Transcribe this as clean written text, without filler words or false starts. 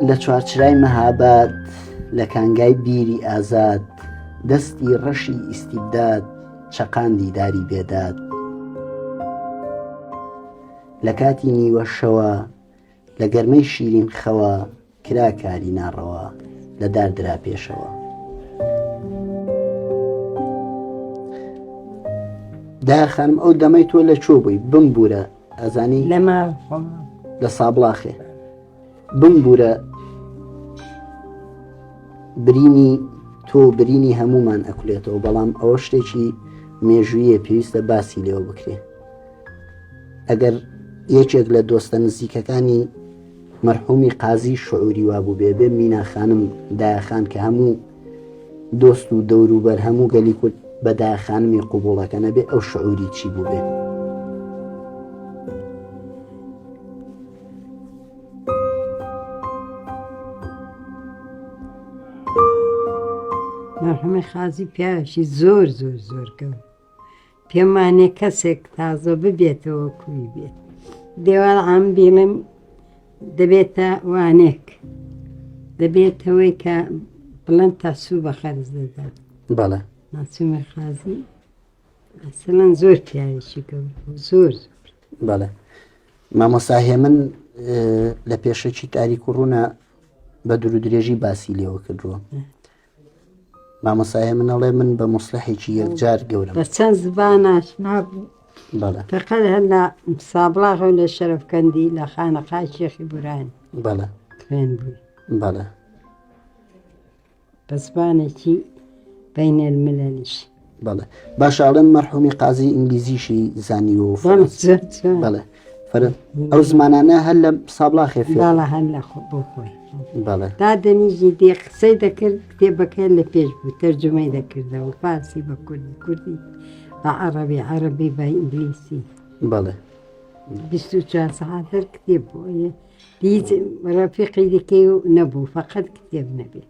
لە چوارچرای مەهاباد لە کانگای بیری ئازاد دەستی ڕەشی ئیستیبداد چەقاندی داری بێداد لە کاتی نیوە شەوە لە گەرمەی شیرین خەوە کرا کاری ناڕەوا لە دار درا پێشەوە. دایە خانم ئەو دەمەی تۆ لە چۆ بووی بمبوورە ئەزانی لەما لە سابڵاخێ بمبوورە برینی تۆ برینی هەمومان ئەکولێتەوە بەڵام ئەوە شتێکی مێژوویە پێویستە باسی لێوە بکرێ ئەگەر یەکێک لە دۆستە نزیکەکانی مەرحومی قازی شعوری وابوو بێ بێ مینا خانم دایە خان کە هەموو دۆست و دەوروبەر هەموو گەلی کورد بە دایە خانمی قوبوڵەکە نەبێ ئەو شعوری چی بوو بێ. مەرحومی قازی پیاوێکی زۆر زۆر زۆر گەورە پێمانێ کەسێک تازە ببێتەوە کوی بێت دێوار عام بیڵێم دەبێتە وانێک دەبێتەوەی کە بڵند تا سوو بە خەرز دەدا بەڵێ ماسومی قازی ئەسڵەن زۆر پیاوێکی گەورە بوو، زۆر زۆر بەڵێ مامۆستا هێمن لە پێشەکی تاریک و ڕوونە بە دوور و درێژی باسی لێوە کردووە مامۆستا هێمن ئەڵێ من بە موسلحێکی یەکجار گەورەم بە چەند زبان ئاشنا بوو بەڵێ فقط هەر لە سابڵاغ و لە شەرەفکەندی لە خانەقای شێخی بوران بەڵێ خوێن بووی بەڵێ بە زبانێکی بەینەلملەلیش. بەڵێ باشە ئەڵێن مەرحومی قازی ئینگلیزیشی زانیوە و بەڵێ فەرە ئەو زمانانە هەر لە سابڵاخێ فێر بەڵێ هەر لە خۆ بۆ خۆی بەڵێ تا دەنیژی دێ قسەی دەکرد کتێبەکە لە پێش بوو تەرجمەی دەکردەوە فارسی بە کوردی کوردی بە عەڕەبی عەڕەبی بە ئینگلیسی بەڵێ 24 سەعات هەر کتێب بوو هیچ ڕەفیقی دیکەی نەبوو فقط کتێب نەبێت.